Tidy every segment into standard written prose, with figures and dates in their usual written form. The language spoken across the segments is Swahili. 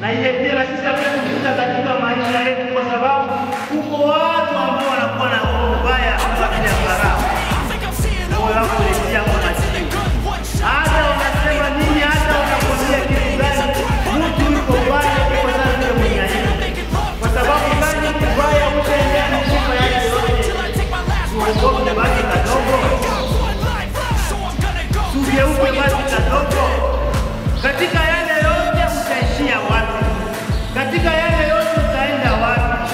Na ile pia na sisi hatuwezi katika maisha yetu, kwa sababu uko watu ambao wanakuwa na roho mbaya kama vile Farao. Moyo wako ulijaa kwa majivu. Hata unasema nini, hata unakwambia kitu gani, mtu yuko pale kwa sababu ya mwenye aibu. Kwa sababu gani? Ubaya utaendea na sifa yake yote. Tuogope basi kadogo, tugeuke basi kadogo. Katika yale yote utaishia wapi? Katika yale yote utaenda wapi?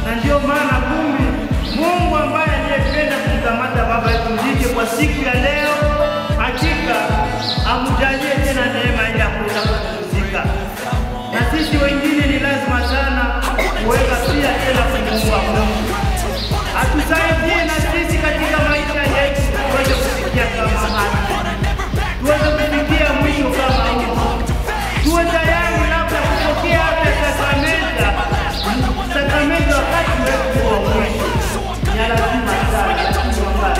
Na ndio maana kumbe Mungu ambaye aliyependa kumkamata baba yetu Ndike kwa siku ya leo, hakika amjalie tena neema ile ya kuweza kupumzika. Na sisi wengine ni lazima sana kuweka pia tena kumuomba Mungu atusaidie na sisi katika maisha yetu tuweze kufikia kama haya, tuweze kufikia mwisho kama huu, tuwe tayari labda kupokea hata sakramenta wakati wetu wa mwisho. Ni lazima sana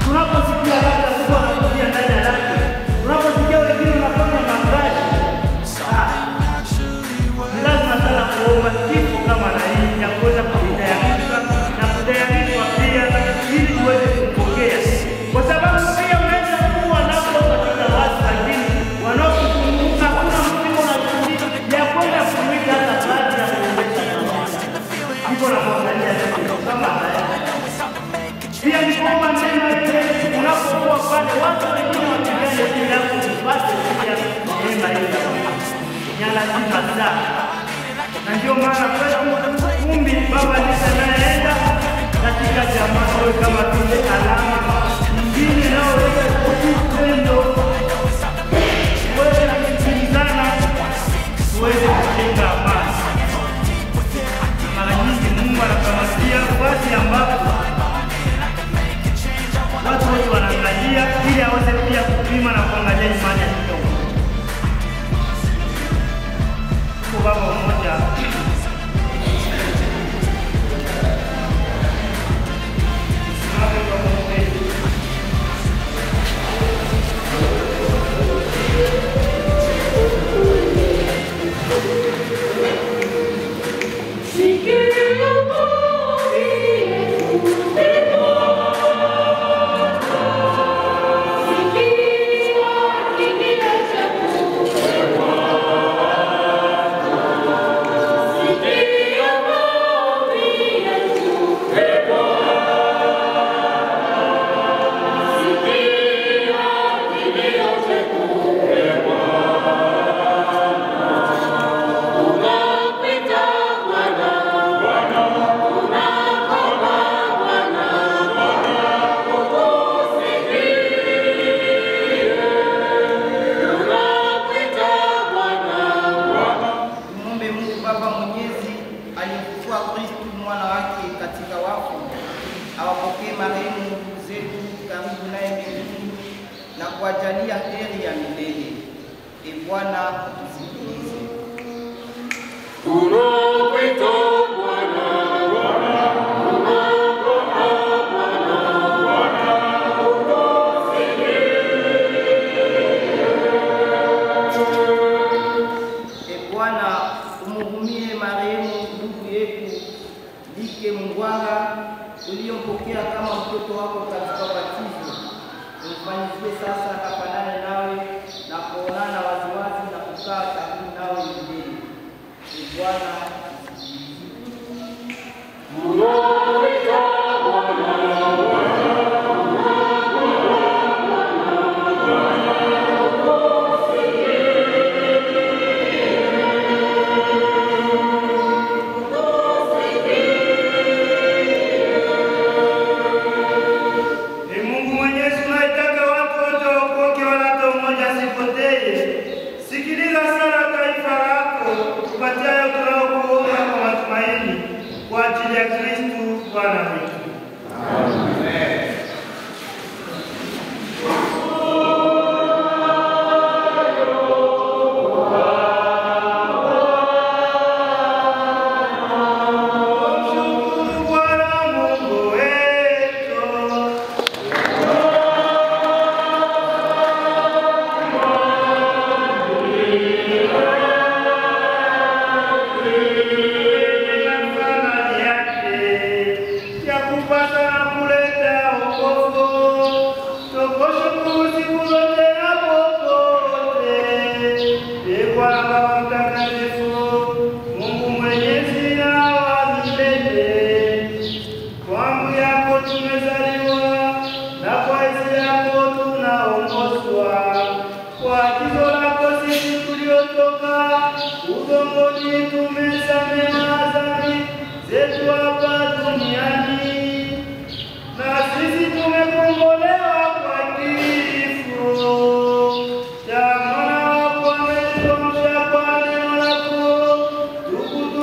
tunaposikia labda Mungu anakuja ndani ya lake, tunaposikia wengine wanafanya mangaji, ni lazima sana kuomba kifo kama na hii ya kuweza kujitayarisha na kutayarishwa pia ili tuweze kumpokea, kwa sababu pia unaweza kuwa napo katika watu, lakini wanaokuzunguka hakuna mtu na ya kwenda kumwita hata baadhi ya kuombesha na iko na kuangalia kama haya. Pia ni kuomba neema ile unapokuwa pale watu wengine wapigane juu yako upate pia neema ile. Ni lazima sana. Na ndio maana kwetu kumbi baba Lisa anaenda katika jamaa wewe kama vile alama nyingine naoweza upendo wewe na kusikilizana tuweze kujenga amani. Mara nyingi Mungu anakamatia basi ambapo watu wote wanaangalia ili aweze pia kupima na kuangalia imani ya kila mmoja. Kwa baba mmoja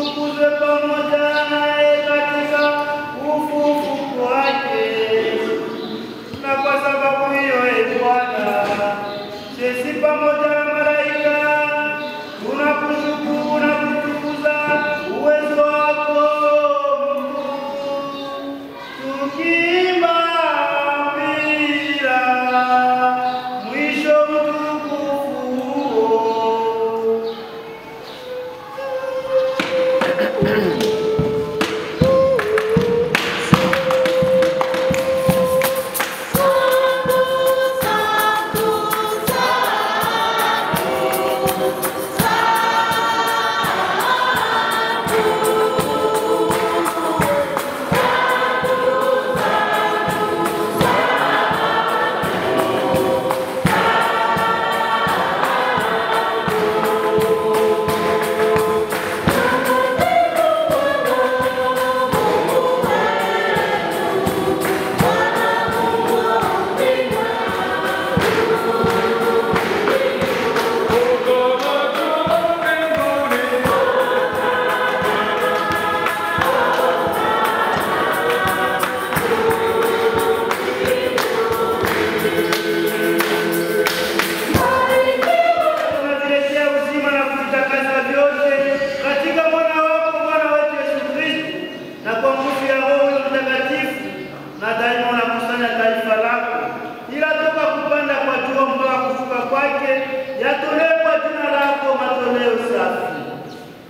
Utukuzwe pamoja naye katika ufufuko wake. Na kwa sababu hiyo, e Bwana, sisi pamoja na malaika tunakushukuru na kutukuza uwezo wako mkuu, tukiimba bila mwisho utukufu huo. Tunaziletea uzima na kuvitakasa vyote katika mwana wako Bwana wetu Yesu Kristo, na kwa nguvu ya Roho Mtakatifu, na daima unakusanya taifa lako, ila toka kupanda kwa jua mpaka kushuka kwake, yatolewe kwa jina lako matoleo safi.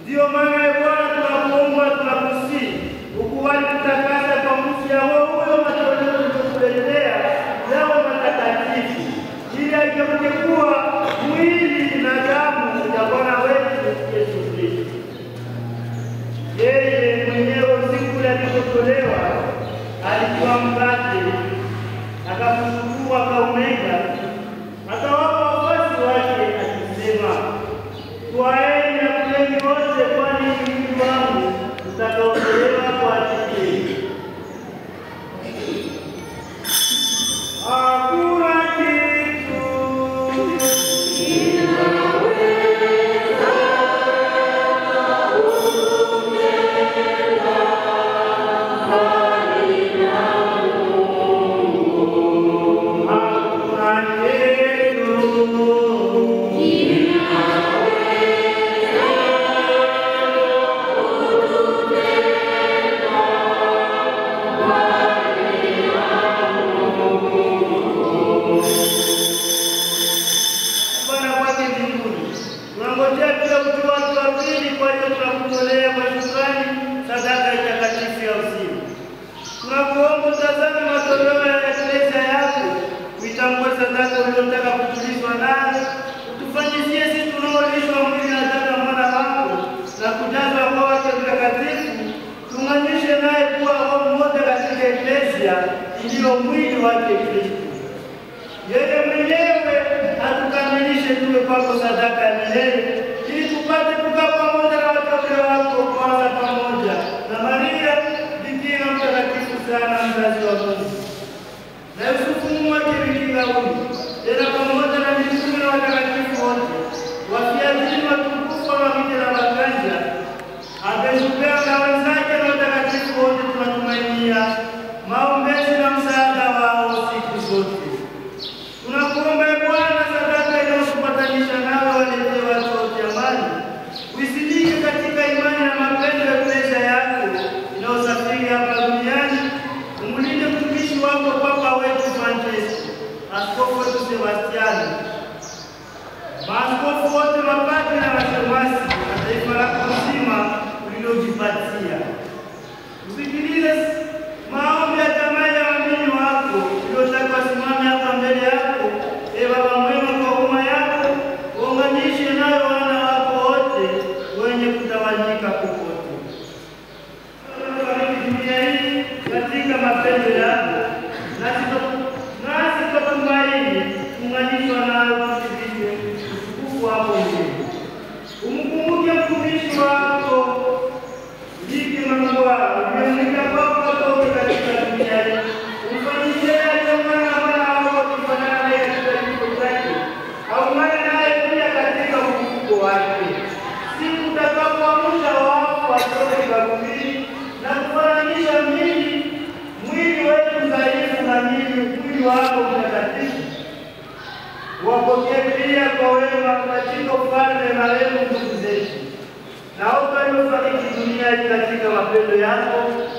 Ndiyo maana e Bwana, tunakuomba, tunakusihi ukubali kutakasa kwa nguvu ya Roho huyo matoleo tuliyokuletea yawe matakatifu, ili ageuke kuwa mwili na damu ya Bwana wetu Yesu Kristo. Yeye mwenyewe usiku ule alipotolewa, alitwaa mkate, akakushukuru, akaumega, akawapa wafuasi wake akisema, twaeni na kuleni wote, kwani ni mwili wangu utakaotolewa kwa ajili yenu. Hakuna kitu hakuna kitu Bwana kwake mbinguni. Tunangojea pia ujio wake wa pili. Kwa hiyo tunakutolea kwa shukrani sadaka takatifu ya uzima. Tunakuomba utazame matoleo ya eklesia yako, uitambue sadaka uliyotaka kutulizwa nayo, utufanyizie sisi tunaolishwa mwili na damu ya mwana wako na kujazwa Roho wake Mtakatifu, tuunganishe naye kuwa roho mmoja katika eklesia iliyo mwili wake Kristo. Yeye mwenyewe atukamilishe tuwe kwako sadaka ya milele, ili tupate kukaa pamoja na wateule wako, kwanza pamoja na Maria Bikira mtakatifu sana, mzazi wa Mungu, na Yusufu mume wake Bikira huyu, tena pamoja na mitume na watakatifu wote, wafiadini watukufu wa mabikira na waganja, Abezupea na wenzake na watakatifu wote, tunatumainia maombezi na msaada wao siku zote. Tunakuomba e Bwana, sadaka inayotupatanisha nawe waletee watu wote amani. wako mtakatifu. Wapokee pia kwa wema katika ufalme marehemu ndugu zetu. Naomba waliofariki dunia hii katika mapendo yako,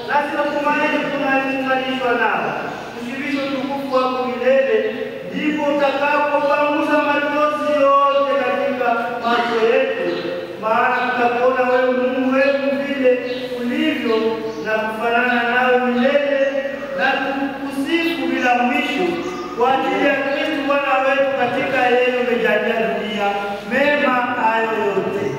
nasi tukumaini tunaunganishwa nao, tushibishe utukufu wako milele, ndipo utakapopangusa machozi yote katika macho yetu, maana tutakuona wewe Mungu wetu vile ulivyo na kufanana nawe milele na kukusifu bila mwisho, kwa ajili ya Kristo Bwana wetu, katika yeye umejalia dunia mema hayo yote.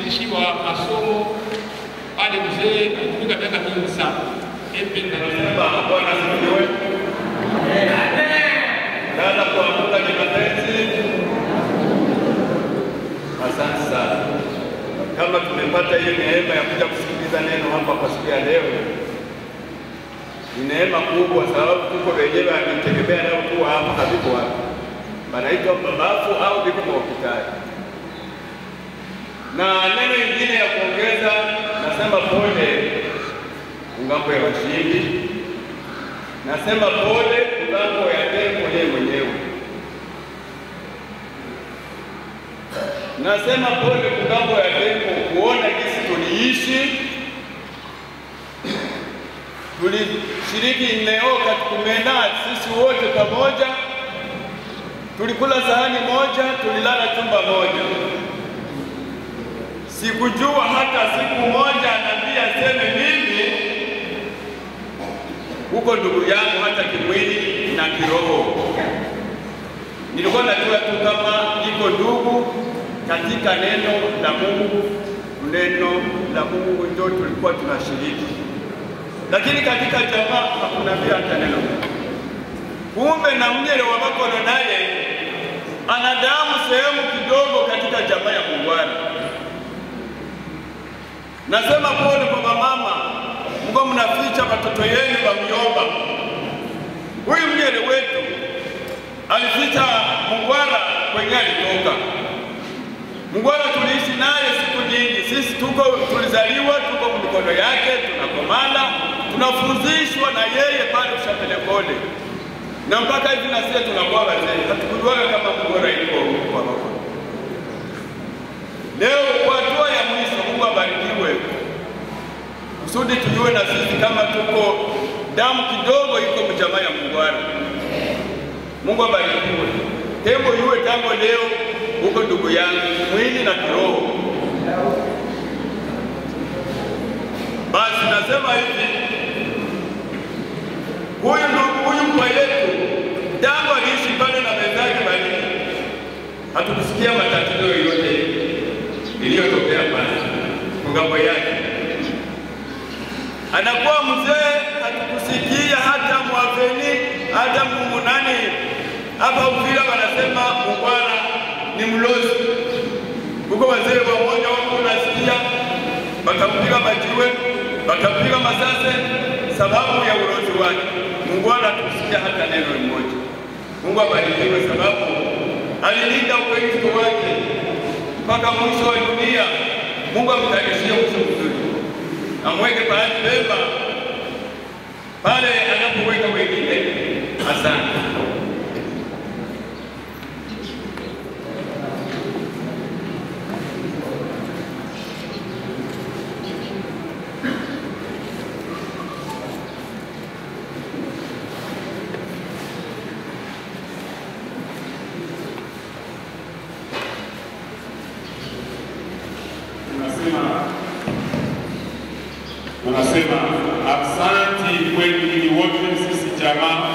Alifundishiwa masomo pale mzee alitumika miaka mingi sana. Bwana asifiwe. Dada kuamka ni mapenzi. Asante sana. Kama tumepata hiyo neema ya kuja kusikiliza neno hapa kwa siku ya leo, ni neema kubwa, sababu tuko wenyewe anitegemea nao kuwa hapa haviko hapa. Banaitwa mabafu au viko mahospitali. Na neno ingine ya kuongeza, nasema pole ngambo ya washindi, nasema pole ngambo ya Tembo yeye mwenyewe, nasema pole ngambo ya Tembo kuona jinsi tuliishi, tulishiriki neo katika sisi wote pamoja, tulikula sahani moja, tulilala chumba moja. Sikujua hata siku moja anambia aseme mimi huko ndugu yangu hata kimwili na kiroho. Nilikuwa najua tu kama iko ndugu katika neno la Mungu, neno la Mungu ndio tulikuwa tunashiriki. Lakini katika jamaa hakuna pia hata neno. Kumbe na mnyele wa Makono naye anadamu sehemu kidogo katika jamaa ya Mungwara. Nasema pole kwa mama, mko mnaficha watoto yenu wa miomba. Huyu mnyele wetu alificha Mungwara kwenye alitoka. Mungwara tuliishi naye siku nyingi. Sisi tuko tulizaliwa, tuko mikono yake, tunakomanda, tunafundishwa na yeye pale Ushapelekole. Na mpaka hivi na sisi tunakuwa wazee. Hatukujua kama Mungwara iko kwa baba. Leo kwa hatua ya mwisho, Mungu abarikiwe. Kusudi tujue na sisi kama tuko damu kidogo iko mjamaa ya Mungwara. Mungu abarikiwe. Tembo yuwe tangu leo huko ndugu yangu mwili na kiroho. Basi nasema hivi, huyu ndugu huyu mpa yetu tangu aliishi pale na wenzake bali hatukusikia matatizo yoyote iliyotokea pale ngambo yake. Anakuwa mzee, hatukusikia hata mwaveni hata mumunani hapa Uvira wanasema Mungwara ni mlozi. Huko wazee wamoja wako nasikia wakampiga majiwe, wakampiga masase sababu ya ulozi wake. Mungwara hatukusikia hata neno moja. Mungu abarikiwe sababu alilinda ukristo wake mpaka mwisho wa dunia. Mungu amtayarishie mwisho mzuri, amweke pahali pema pale anapoweka wengine. Asante. Tunasema asante kwenu nyinyi wote, sisi jamaa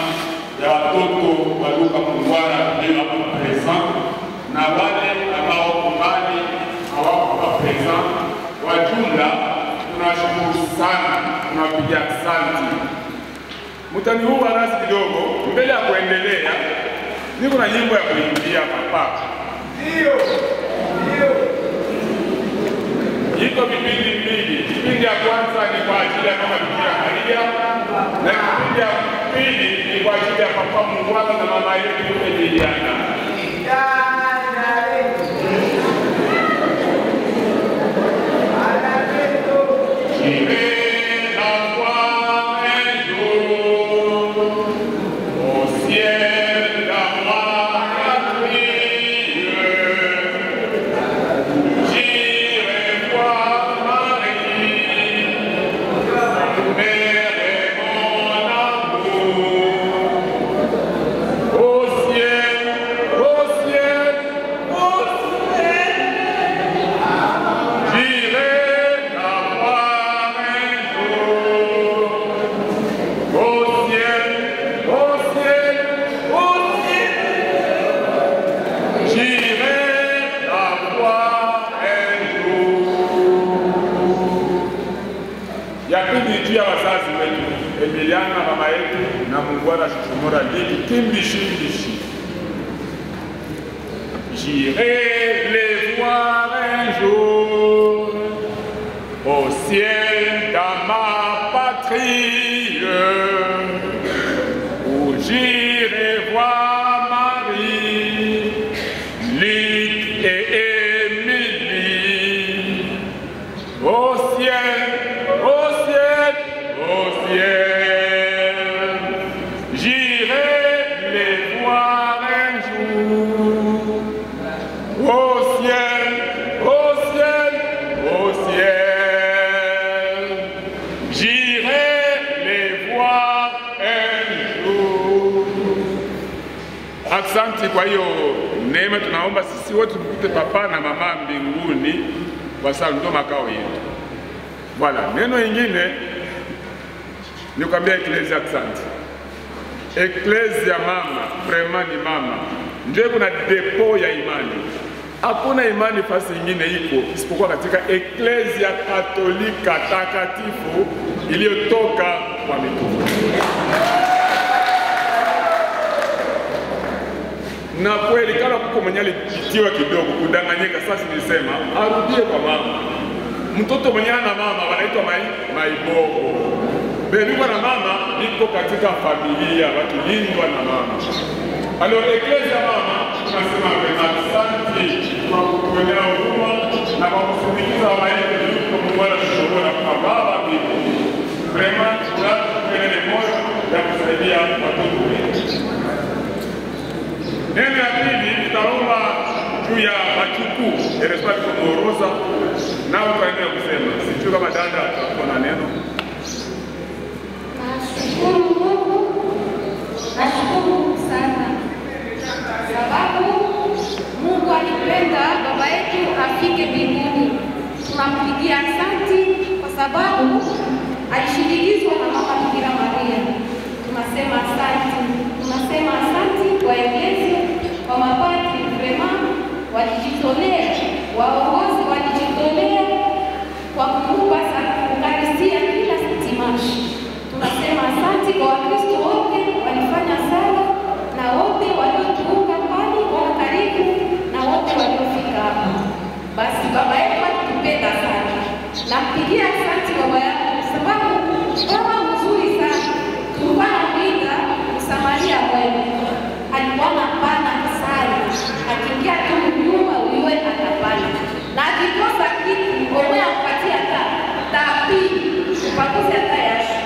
ya watoto wa Luka Mungwara leo hapa present na wale ambao mbali hawako hapa present. Kwa jumla tunashukuru sana, tunapiga asante. Mtani huu rasi kidogo mbele ya kuendelea, niko na nyimbo ya kuimbia papa. Ndio. Ndio. Iko vipindi mbili. Kipindi ya kwanza ni kwa ajili ya mama Bikira Maria na kipindi ya pili ni kwa ajili ya papa Mungwara na mama yetu Emiliana. J'irai la voir un jour au ciel la brille. J'irai voir Marie, mère et mon amour. Au ciel Emiliana mama yetu na Mungwara Shushumura Liki kimbishi mbishi. J'irai les voir un jour au ciel dans ma patrie, où j'irai voir Marie, Luc et Émilie. Au ciel, au ciel, au ciel, j'irai les voir un jour. Au ciel, au ciel, au ciel, j'irai les voir un jour. Asante. Kwa hiyo neema, tunaomba sisi wote tukute papa na mama mbinguni, kwa sababu ndio makao yetu. Voilà, neno ingine ni kuambia Eklezia asante. Eklezia mama, vraiment ni mama. Ndio kuna depo ya imani. Hakuna imani fasi ingine iko isipokuwa katika Eklezia Katolika takatifu iliyotoka kwa mitume. Na kweli kama kuko mwenye alitiwa kidogo kudanganyika, sasa nilisema arudie kwa mama. Mtoto mwenye ana mama wanaitwa maibogo. Bebiko na mama niko katika familia wakilindwa na mama. Alors Eklezia mama tunasema asante kwa kutuonea huruma na kwa kusindikiza mama yetu kwa Mungwara Shushumura kwa baba bibi. Vraiment tunapenda moyo ya kusaidia watoto wetu. Neno ya pili nitaomba juu ya machuku Erespa kumoroza na utaendelea kusema. Sijui kama dada atakuwa na neno. Nashukuru Mungu, nashukuru sana sababu Mungu alipenda baba yetu afike mbinguni. Tunampigia asante kwa sababu alishindikizwa na mama Bikira Maria. Tunasema asante, tunasema asante kwa Eklezia, kwa mapadri vraiment walijitolea, waongozi walijitolea kwa kukupa Eucharistia kila dimanche. Tunasema asante kwa Wakristo wote walifanya sala na wote waliotuunga mbali wala karibu na wote waliofika hapa. Basi baba yetu alitupenda sana. Nampigia asante baba yangu sababu baba mzuri sana. Tulikuwa tunamuita Msamaria mwema. Alikuwa anapana sana. Akiingia tu nyumba uiwe atapana. Na akikosa kitu ngombe akupatia hata tapi upakuze hata yashu.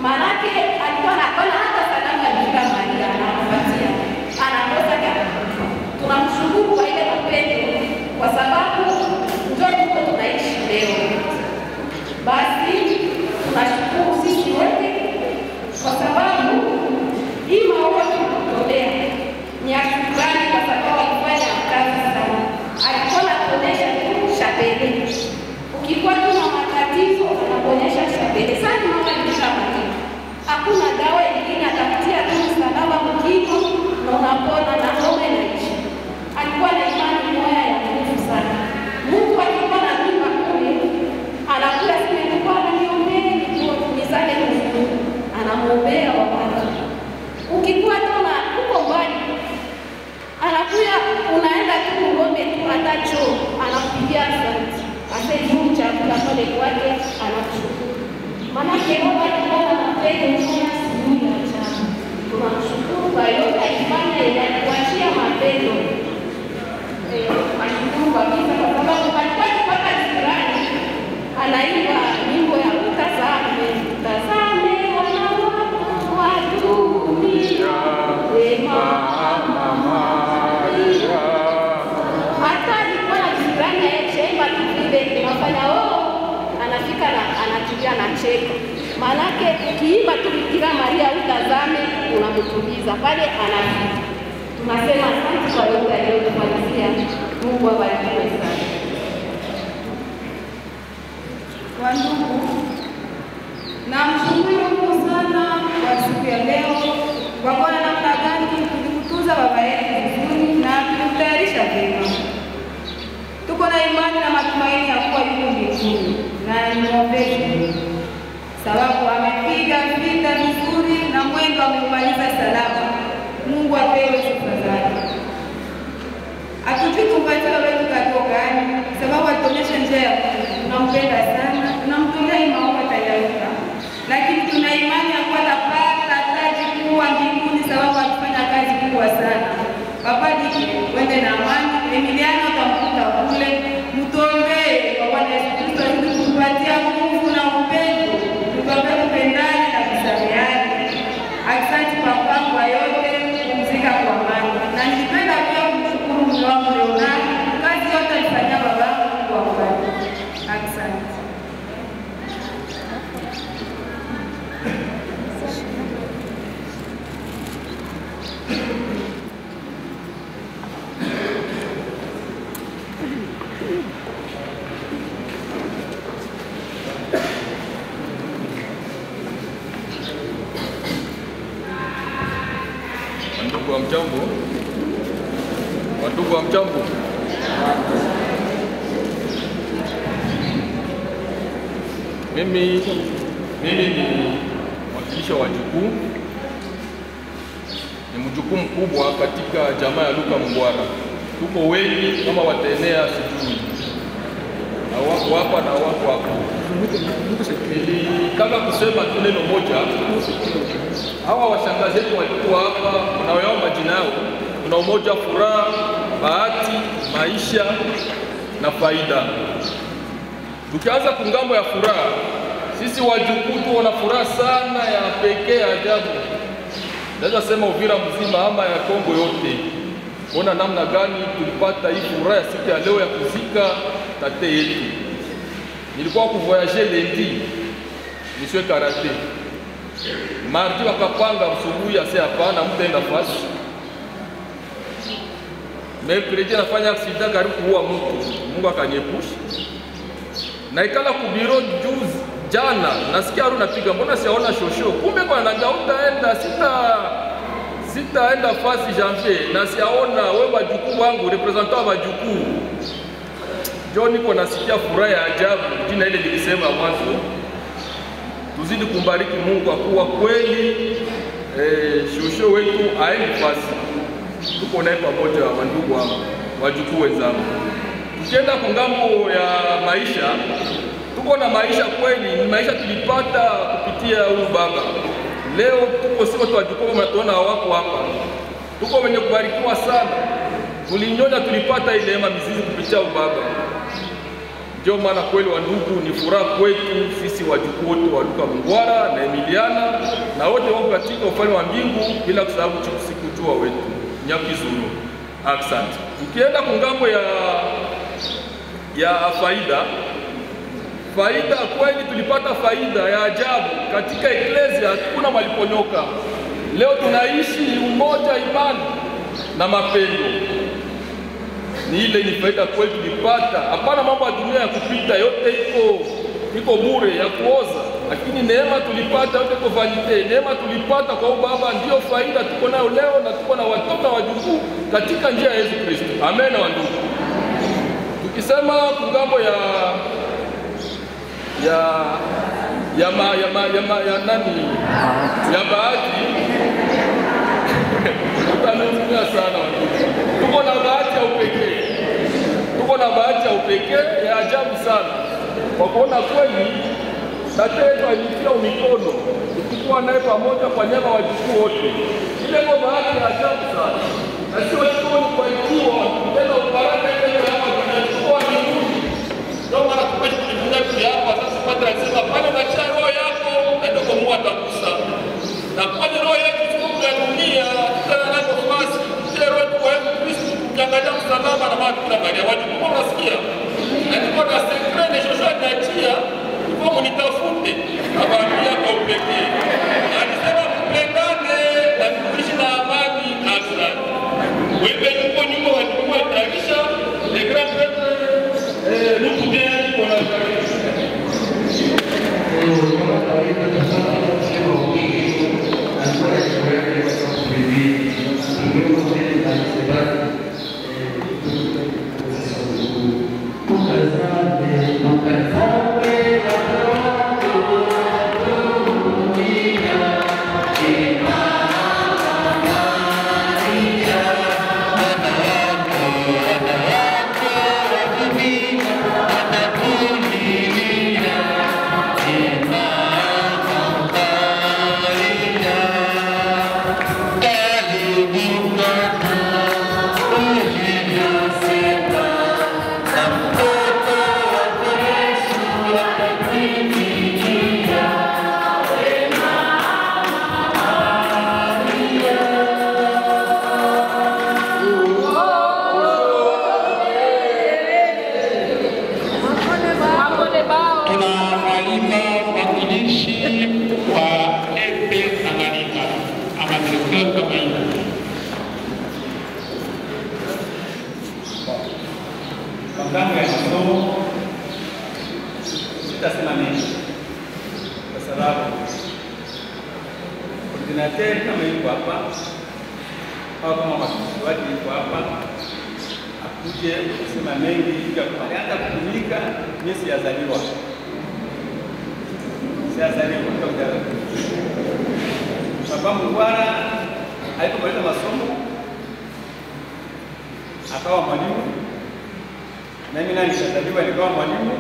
Manake alikuwa anapana hata sanamu ya Bikira Maria anampatia. Anakosa kitu. Tunamshukuru kwa ile mapendo kwa sababu ndio tuko tunaishi leo. Basi tunashukuru sisi wote kwa sababu hii maua tulitolea ni ya shukrani kwa sababu alifanya kazi sana. Alikuwa anatuonyesha tu chapele. Ukikuwa tu na matatizo anakuonyesha chapele. Sasa mama Bikira Maria, hakuna dawa nyingine, atakutia tu msalaba mkiko na unapona na homa inaisha. Alikuwa na imani moya ya nguvu sana. Mtu alikuwa na mimba kule, anakula sema nilikuwa ananiombea nizale Mungu. Anamwombea wakati. Ukikuwa tu na uko mbali, anakuya unaenda tu ngombe tu hata choo, anakupigia asante. Asa juu chakula pale kwake anakushukuru. Maana baba alikuwa na mapendo sana sijui ya chama. Tunamshukuru kwa yote alifanya ya kuachia mapendo. Nashukuru kabisa kwa sababu alikuwa akipata jirani anaimba nyimbo ya utazame, utazame wana wako wa dunia wema Maria. Hata alikuwa na jirani ayecheimba tu vile inafanya anafika na anatulia na cheka. Manake ukiimba tu Bikira Maria utazame unamtuliza pale anafika. Tunasema asante kwa yote aliyotufanyia. Mungu awabariki sana. Wandugu, namshukuru Mungu sana kwa siku ya leo kwa kuona namna gani tulimtunza baba yetu vizuri na tulimtayarisha vyema. Tuko na imani na matumaini ya kuwa yuko mbinguni na ni mwombezi. sababu amepiga vita vizuri na mwendo ameumaliza salama. Mungu apewe sifa zake. Hatujui tumpatie baba yetu kado gani, sababu atuonyesha njia ya Mungu. Tunampenda sana, tunamtolea hii maombi atayaweka, lakini tuna imani ya kuwa atapata taji kubwa mbinguni, sababu alifanya kazi kubwa sana. Papa Diki, wende na amani. Emiliano utamkuta kule. Mtuombee kwa Bwana Yesu Kristo azidi kutupatia nguvu na upendo, tutuombee tupendane na kusameheana. Asante papa kwa yote, pumzika kwa amani. Na nilipenda pia kumshukuru mume wangu Leonard, kazi yote alifanyia babangu, Mungu akubariki. Asante. Wandugu wa mchambo, wandugu wa mchambo, mimi ni mwakilisha wa wajukuu, ni mjukuu mkubwa katika jamaa ya Luka Mungwara. Tuko wengi kama wataenea sijui, na wako hapa na wako hapa. Nilitaka kusema tu neno moja. Hawa washangazi wetu walikuwa hapa, unawao majina yao. Kuna umoja, furaha, bahati, maisha na faida. Tukianza kungambo ya furaha, sisi wajukuu tuko na furaha sana ya pekee ajabu. Naweza sema Uvira mzima ama ya Kongo yote. Kuona namna gani tulipata hii furaha ya siku ya leo ya kuzika tate yetu. Nilikuwa kuvoyager lundi, Monsieur Karate. Mardi wakapanga asubuhi ase hapana mtaenda fasi. Mercredi nafanya accident karibu kuua mtu. Mungu akaniepusha. Na ikala kubiro juzi jana nasikia haru napiga, mbona siaona shosho? Kumbe kwa utaenda sitaenda fasi janvier na siaona wewe wajukuu wangu representant wa wajukuu. John niko nasikia furaha ya ajabu jina ile nilisema mwanzo. Tuzidi kumbariki Mungu kwa kuwa kweli shosho wetu aendi fasi. Tuko naye pamoja wandugu wangu, wajukuu wenzangu. Tukienda kwa ngambo ya maisha, tuko na maisha kweli, ni maisha tulipata kupitia huyu baba. Leo tuko sio watu wajukuu kama tunaona wako hapa. Tuko wenye kubarikiwa sana. Tulinyonya, tulipata ile neema mizizi kupitia huyu baba. Ndio maana kweli wandugu, ni furaha kwetu sisi wajukuu wote wa Luka Mungwara na Emiliana na wote wako katika ufalme wa mbingu, bila kusahau sikujua wetu Nyakizuru. Asante. Ukienda kwa ngambo ya faida, faida kweli tulipata faida ya ajabu katika eklesia, hakuna maliponyoka. Leo tunaishi umoja, imani na mapendo. Ni ile ni faida kweli tulipata. Hapana mambo ya dunia ya kupita, yote iko bure ya kuoza, lakini neema tulipata yote iko vanite. Neema tulipata kwa Baba ndio faida tuko nayo leo, na tuko na watoto na wajukuu katika njia ya Yesu Kristo. Amen wandugu. Tukisema kungambo ya ya ya ma, ya ma, ya ma, ya nani ya bahati utanunia sana wandugu. Tuko na bahati ya upekee. Tuko na bahati ya upekee ya ajabu sana. Kwa kuona kweli tate yetu alitia mikono, tukikuwa naye pamoja kwa nyama wajukuu wote. Ile kwa bahati ya ajabu sana. Na sio tu kwa ikiwa tena baraka ile hapa tunachukua mbinguni. Ndio maana tukapata kujifunza kitu hapa sasa. Padre alisema pale unachia roho yako ndio kwa Mungu atakusa. Na kwani roho yetu tuko ya dunia tutana nayo nafasi. Ile roho yetu kwa Yesu Kristo tukiangalia msalaba na maana tunaangalia wajukuu unasikia. Na niko na secret ni shosho niachia kwa mnitafute abaambia kwa upekee. Alisema mpendane na kuishi na amani. Asante. Wewe yuko nyuma wajukuu wataisha les grands prêtres nous bien pour la Magambo ya masomo sitasema mengi kwa sababu coordinateur kama yuko hapa au kama mwakilishi wake yuko hapa akuje kusema mengi juu ya alianza kutumika. Mimi sijazaliwa, sijazaliwa. Papa Mungwara alipomaliza masomo akawa mwalimu, na mimi nani nishazaliwa nikawa mwalimu,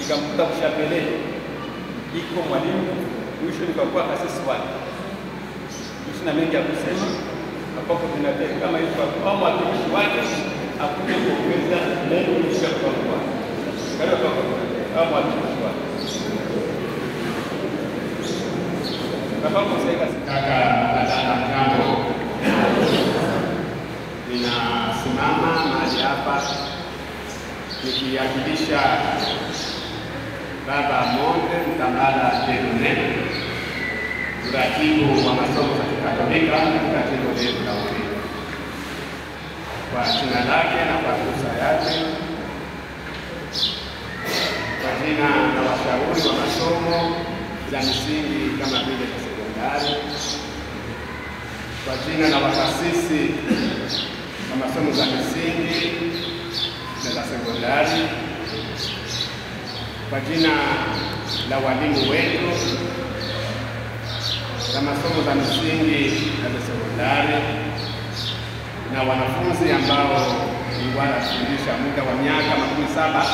nikamkuta kushapele iko mwalimu, mwisho nikakuwa kasisi wake. Sina mengi ya kusema hapo. Coordinateur kama yuko au mwakilishi wake akuje kuongeza mengi juu ya kwa karibu kwa au mwakilishi wake. Kaka dada, jambo. Ninasimama mahali hapa nikiwakilisha Baba Monde Mtambala Dieudonné, mratibu wa masomo za Kikatolika katika jimbo letu la Uvira. Kwa jina lake na kwa ruhusa yake, kwa jina la washauri wa masomo za msingi kama vile za sekondari, kwa jina la wakasisi wa masomo za msingi na za sekondari, kwa jina la walimu wetu za masomo za msingi na za sekondari na wanafunzi ambao wanafundisha muda wa miaka 70,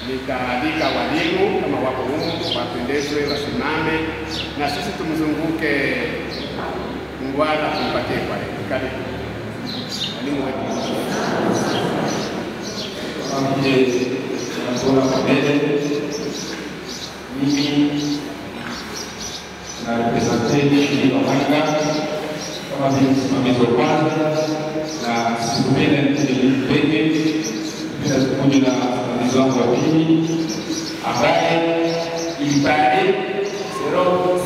nitaalika walimu kama wako humu wapendezwe wasimame na sisi tumzunguke Mungwara tumpatie kwa leo. Karibu walimu wetu. Kama vile tunaona kwa mbele, mimi na represente shirika Mwenga kama vile msimamizi wa kwanza, na sikupenda nije peke, penda sikuja na msimamizi wangu wa pili ambaye ilipare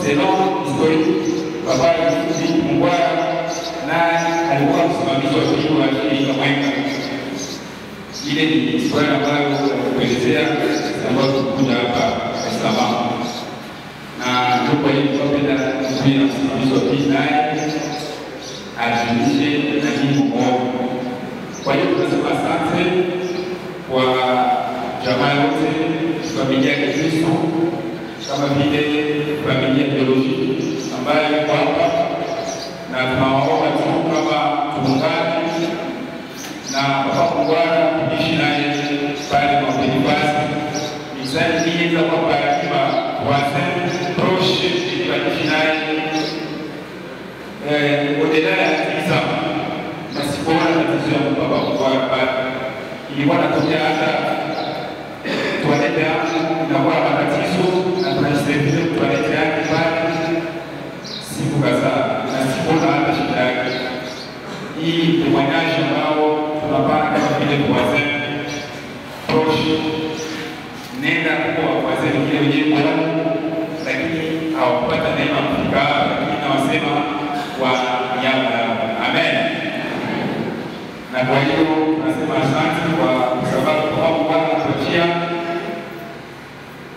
selon historique Papa Yusufu Mungwara naye alikuwa msimamizi wa pili wa shirika Mwenga. Ile ni historia ambayo kuelezea ambayo tulikuja hapa Dar es Salaam, na ndio kwa hiyo tunapenda kuja na msimamizi wa pili naye ajulishe na nyinyi muone. Kwa hiyo tunasema asante kwa jamaa yote, familia ya Kristo kama vile familia biolojiki ambayo iko hapa, na tunawaomba tu kama tuungane na Papa Mungwara tuishi naye pale Mapelipasi nisaidiza kwa baraka voisin proche ili waishi naye au-delà ya tisa na sikuona tatizo ya Papa Mungwara pale. Ilikuwa natokea hata toilette yangu inakuwa na matatizo na tunajiservile toilette yake pale siku kadhaa na sikuona hata shida yake. Hii témoignage ambao tunapata kama vile voisin proche, nenda kwa voisin wengine wenyewe lakini hawakupata neema kufika, lakini nawasema kwa niaba yao. Amen. Na kwa hiyo tunasema asante kwa sababu kwa Bwana anatuachia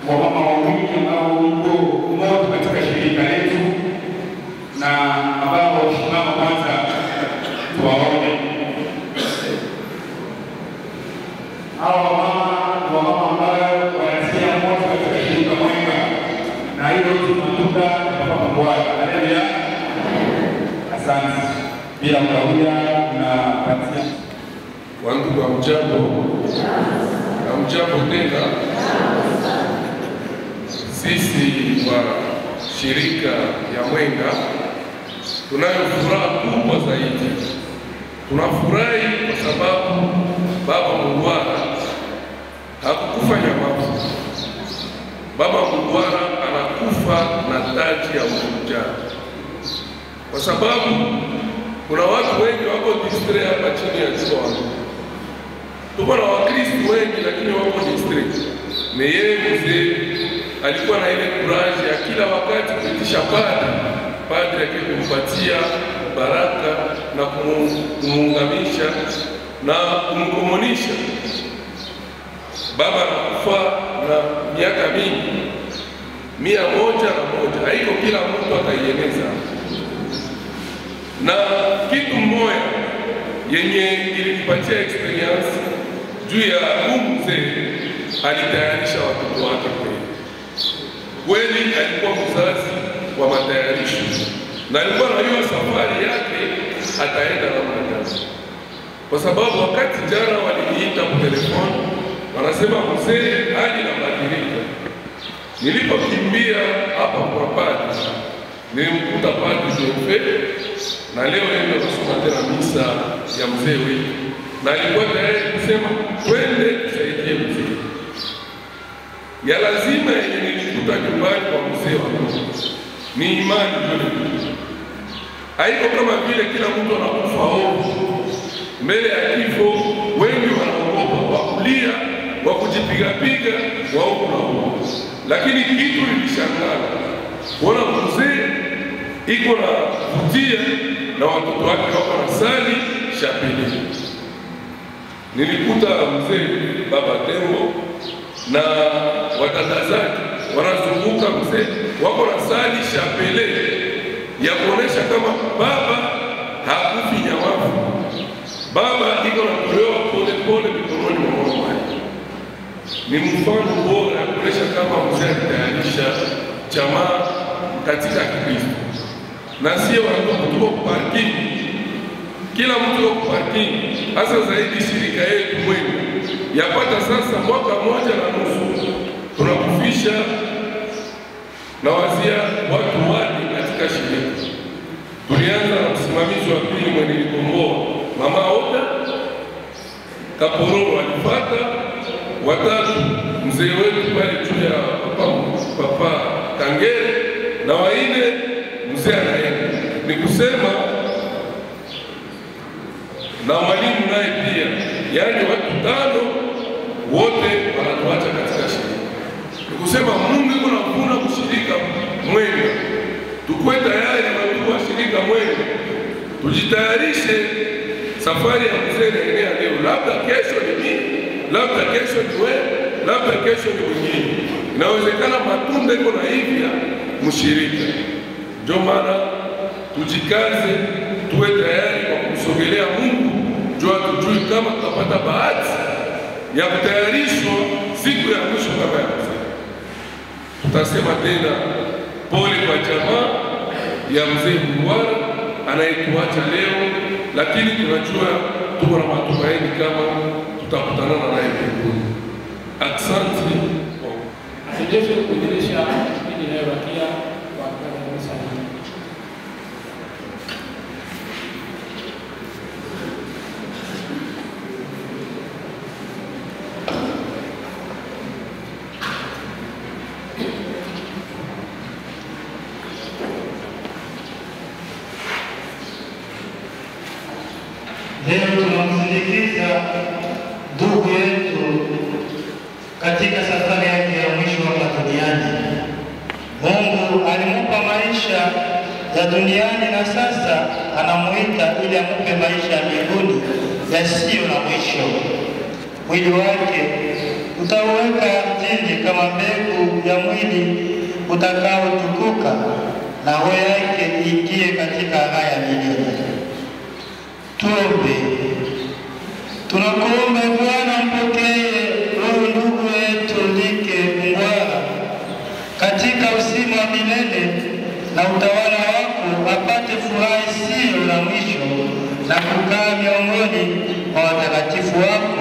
wamama wawili ambao wiko moto katika shirika letu na ambao wasimama kwanza tuwaone. Hawa wamama ambao wanatia moto katika shirika Mwenga, na hiyo yote matunda ya Papa Mungwara. Haleluya. Asante. Bila kukawia na patia wangu Wandugu, hamjambo? Hamjambo tena. Sisi wa shirika ya Mwenga tunayo furaha kubwa zaidi. Tunafurahi kwa sababu Baba Mungwara hakukufa nyamavu. Baba Mungwara anakufa na taji ya ushujaa, kwa sababu kuna watu wengi wako distrait hapa chini ya jua. Tuko na Wakristo wengi lakini wako distrait. Ni yeye mzee alikuwa na ile courage ya kila wakati kuitisha padri, padri akimpatia baraka na kumuungamisha na kumkomunisha. Baba anakufa na miaka mingi 101, haiko kila mtu ataieleza. Na kitu mmoja yenye ilinipatia experience juu ya mzee, alitayarisha watoto wake kweli. Kweli alikuwa mzazi wa matayarisho, na alikuwa na hiyo safari yake ataenda namna gani. Kwa sababu wakati jana waliniita kwa telefoni, wanasema mzee hali inabadilika. Nilipokimbia hapa kwa padri, nilimkuta padri Jofe, na leo ndio kusoma tena misa ya mzee wetu, na alikuwa tayari kusema twende tusaidie mzee. Ya lazima yenye nilikuta nyumbani kwa mzee wangu ni imani ndio. Haiko kama vile kila mtu anakufa hofu mbele ya kifo, wengi wanaogopa, wakulia, wakujipigapiga, wa huku na huku. Lakini kitu nilishangaa kuona mzee iko na kutia na watoto wake wako na sali chapele. Nilikuta mzee Baba Tembo na wadada zake wanazunguka mzee, wako na sali chapele ya kuonesha kama baba hakufi nyamavu. Baba iko na kulewa pole pole mikononi mwa mama wake. Ni mfano bora ya kuonesha kama mzee alitayarisha jamaa katika Kristo. Na sio watu tuko parking, kila mtu yuko parking, hasa zaidi shirika yetu Mwenga yapata sasa mwaka 1.5 tunakufisha na wazia watu wani katika shirika. Tulianza na msimamizi wa pili mwenye nilikomboa Mama Oda Kapororo alipata, watatu mzee wetu pale juu ya papa Kangere, na waine mzee anaenda. Ni kusema na mwalimu naye pia, yaani watu 5 wote wanatuacha katika shirika. Ni kusema Mungu yuko anavuna kushirika Mwenga. Tukue tayari na shirika Mwenga, tujitayarishe safari ya mzee inaendelea leo. Labda kesho ni mimi, labda kesho ni wewe, labda kesho ni mwingine. Inawezekana matunda iko na hivya mshirika. Ndio maana tujikaze, tuwe tayari kwa kumsogelea Mungu, jua tujui kama tutapata bahati ya kutayarishwa siku ya mwisho kama ya mzee. Tutasema tena pole kwa jamaa ya mzee Mungwara anayetuacha leo, lakini tunajua tuko na matumaini kama tutakutana naye mbinguni. Asante. Asante kuendelesha kipindi inayobakia kwa kanisa hili. Leo tunamsindikiza ndugu yetu katika safari yake ya mwisho hapa duniani. Mungu alimupa maisha ya duniani na sasa anamuita ili amupe maisha ya mbinguni yasiyo na mwisho. Mwili wake utauweka ardhini kama mbegu ya mwili utakaotukuka, na roho yake iingie katika raha ya milele. Tuombe. Tunakuomba Bwana, mpokee huyu ndugu yetu Like Mungwara katika uzima wa milele na utawala wako, apate furaha isiyo na mwisho na kukaa miongoni mwa watakatifu wako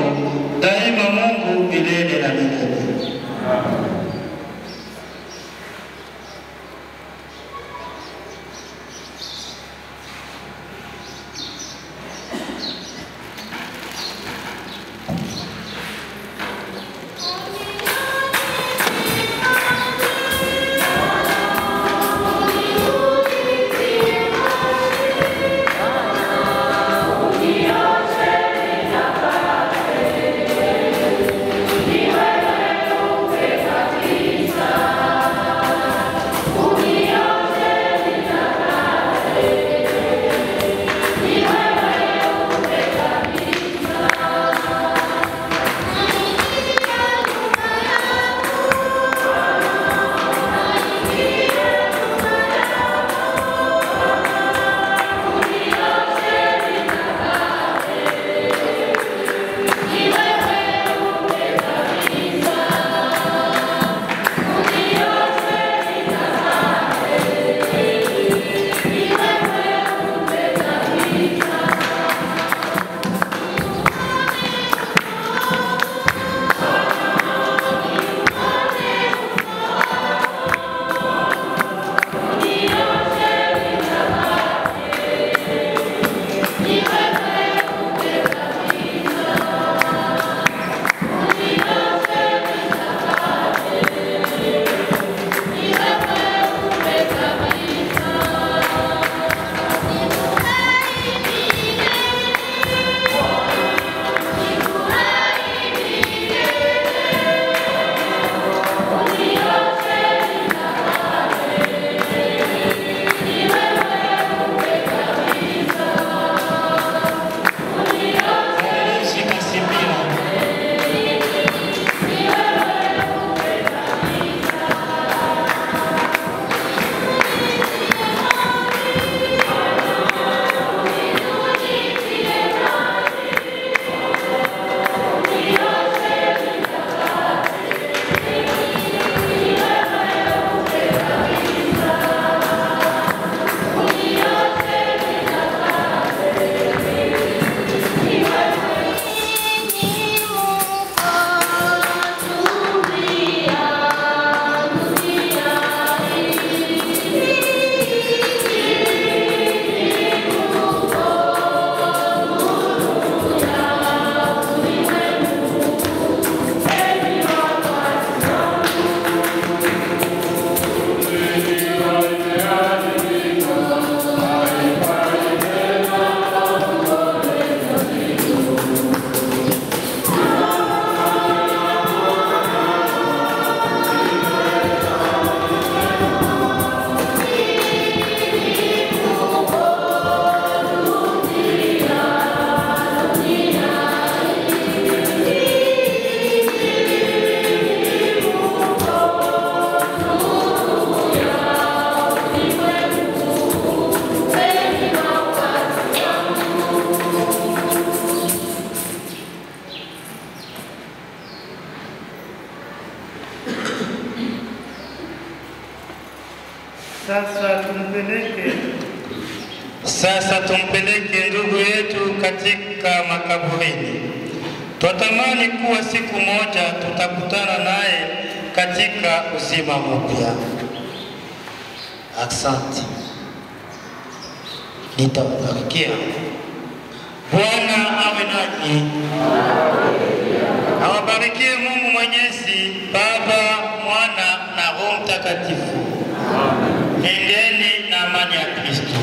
Sasa tumpeleke ndugu yetu katika makaburini. Twatamani kuwa siku moja tutakutana naye katika uzima mpya. Asante. Nitabarikia. Bwana awe nanyi. Awabarikie Mungu Mwenyezi, Baba, Mwana na Roho Mtakatifu. Nendeni na amani ya Kristo.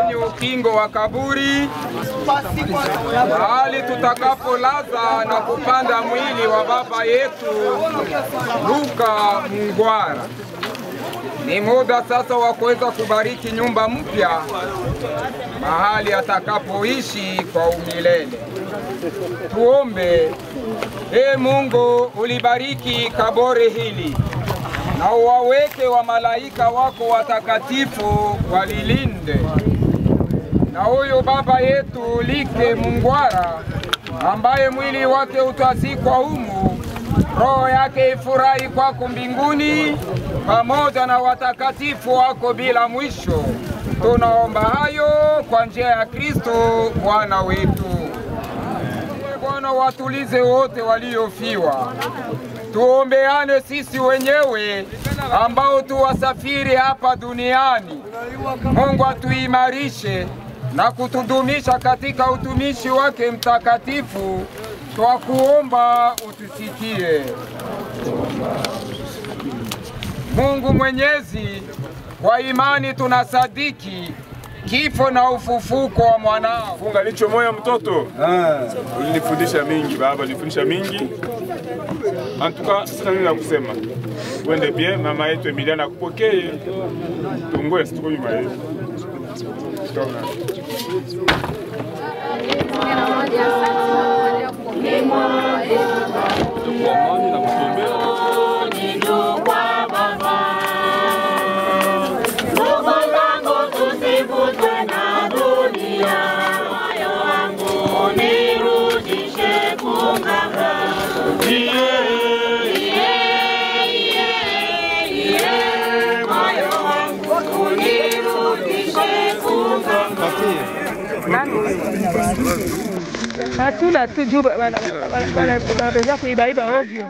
Ni ukingo wa kaburi, mahali tutakapolaza na kupanda mwili wa baba yetu Luka Mungwara. Ni muda sasa wa kuweza kubariki nyumba mpya mahali atakapoishi kwa umilele. Tuombe. Ee Mungu, ulibariki kaburi hili na uwaweke wa malaika wako watakatifu walilinde. Na huyu baba yetu Like Mungwara ambaye mwili wake utazikwa humu, roho yake ifurahi kwako mbinguni pamoja na watakatifu wako bila mwisho. Tunaomba hayo kwa njia ya Kristo Bwana wetu. Bwana, watulize wote waliofiwa. Tuombeane sisi wenyewe ambao tuwasafiri hapa duniani. Mungu atuimarishe na kutudumisha katika utumishi wake mtakatifu. Twakuomba utusikie. Mungu Mwenyezi, kwa imani tunasadiki kifo na ufufuko wa mwanao. Funga licho moyo mtoto. Ulinifundisha mingi baba, ulinifundisha mingi. En tout cas, sina nini la kusema. Wende bien, mama yetu Emilia akupokee. Tungoe situko nyuma yetu. Hatuna tu juu wanaweza kuibaiba ovyo.